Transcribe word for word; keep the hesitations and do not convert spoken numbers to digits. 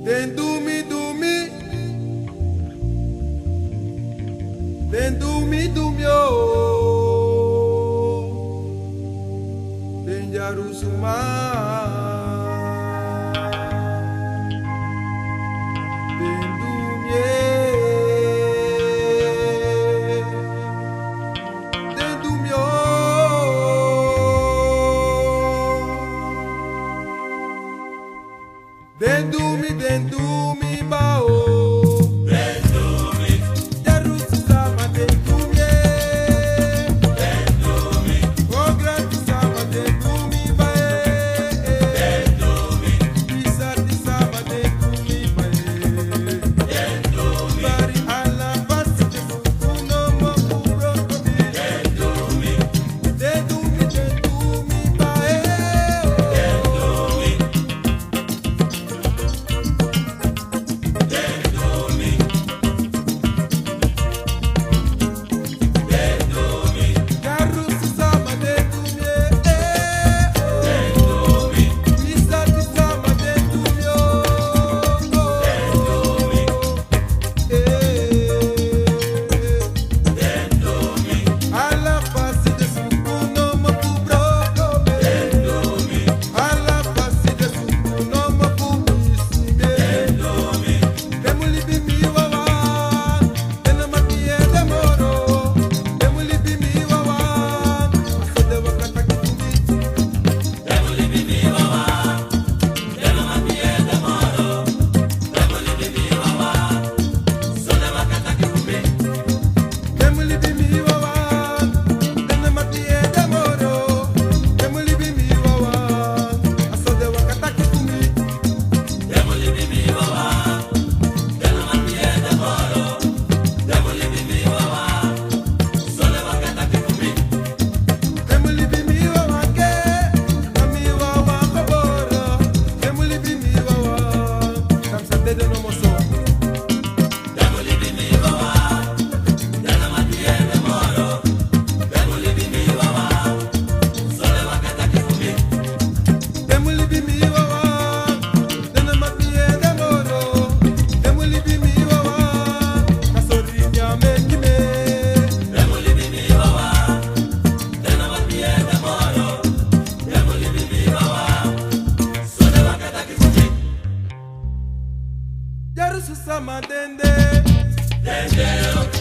Den du mi, du mi. Den du mi, du mi, o. Den dyarusu man. Den du mi, e. Den du mi, o. Den du mi, den du mi, ba, o. Den du mi. Dyarusu sama, den du mi, e. Den du mi. O grati sama, den du mi, ba, e. Den du mi. Pisati sama, den du mi, ba, e. Den du mi. Bari ala fasi, den suku no mo fu broko mi. Den du mi. Den du mi, den du mi, ba, e. Den du mi. Dyarusu sama, den de. Den de, o.